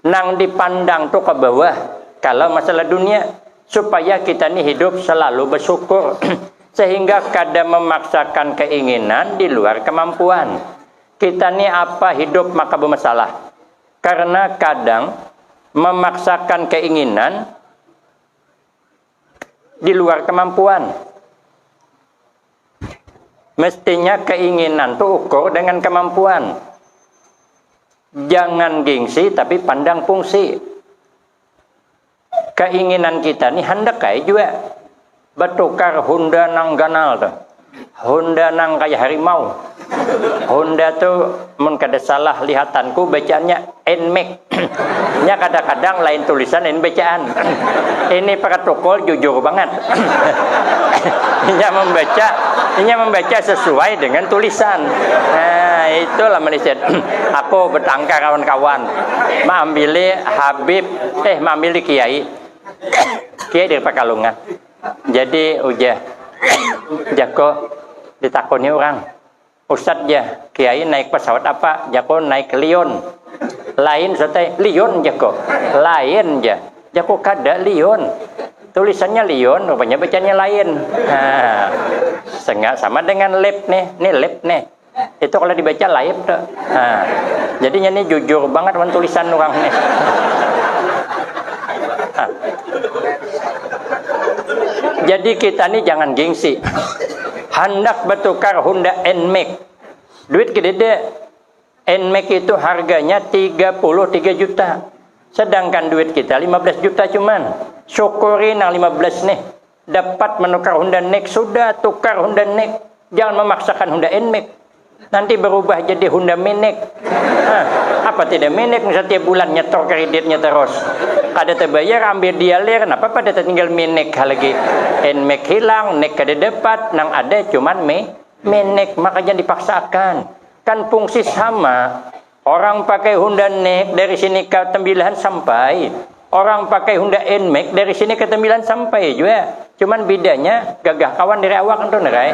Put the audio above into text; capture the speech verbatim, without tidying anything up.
nang dipandang tu ke bawah kalau masalah dunia, supaya kita ni hidup selalu bersyukur sehingga kada memaksakan keinginan di luar kemampuan. Kita ni apa hidup maka bermasalah? Karena kadang memaksakan keinginan di luar kemampuan. Mestinya keinginan tu ukur dengan kemampuan. Jangan gengsi, tapi pandang fungsi. Keinginan kita ni handak kaya jua batukar Honda nang ganal tu. Honda nang kaya harimau. Honda tu, mun kada salah lihatanku, bacaannya Nmax. Nya kadang-kadang lain tulisan, lain bacaan. Ini protokol jujur banget. Inya membaca, inya membaca sesuai dengan tulisan. Nah, itulah Malaysia. Aku bertangkar kawan-kawan. Maambili Habib, eh, maambili Kiai. Kiai dari Pakalungan. Jadi, ujar, jako, ditakuni orang, "Ustad," jar, "Kiai naik pesawat apa?" Jako, "Naik Lion." "Lain, Ustad ai." "Lion," jako. "Lain," jar. Jako, "Kada Lion. Tulisannya Lion, rupanya bacanya lain." Nah, sengak sama dengan lab nih. Nih lab nih. Itu kalau dibaca laib tu. Nah, jadinya ni jujur banget wan tulisan orang ni. Nah. Jadi kita ni jangan gengsi. Handak bertukar Honda Nmax. Duit gede deh. Nmax itu harganya tiga puluh tiga juta. Sedangkan duit kita lima belas juta cuman. Syukuri nang lima belas nih. Dapat menukar Honda Nmax, sudah tukar Honda Nmax. Jangan memaksakan Honda Nmax. Nanti berubah jadi Honda Minik. Hah, apa tidak Minik? Setiap bulan nyetor kreditnya terus. Kada terbayar, ambil dialir, kenapa pada tertinggal Minik lagi? Nmax hilang, Nmax kada dapat, nang ada cuman Mi, Minik, makanya dipaksakan. Kan fungsi sama. Orang pakai Honda Nmax dari sini ke Tembilahan sampai. Orang pakai Honda Nmax dari sini ke Tembilahan sampai juga. Cuman bedanya gagah kawan dari awak tu, Nerai.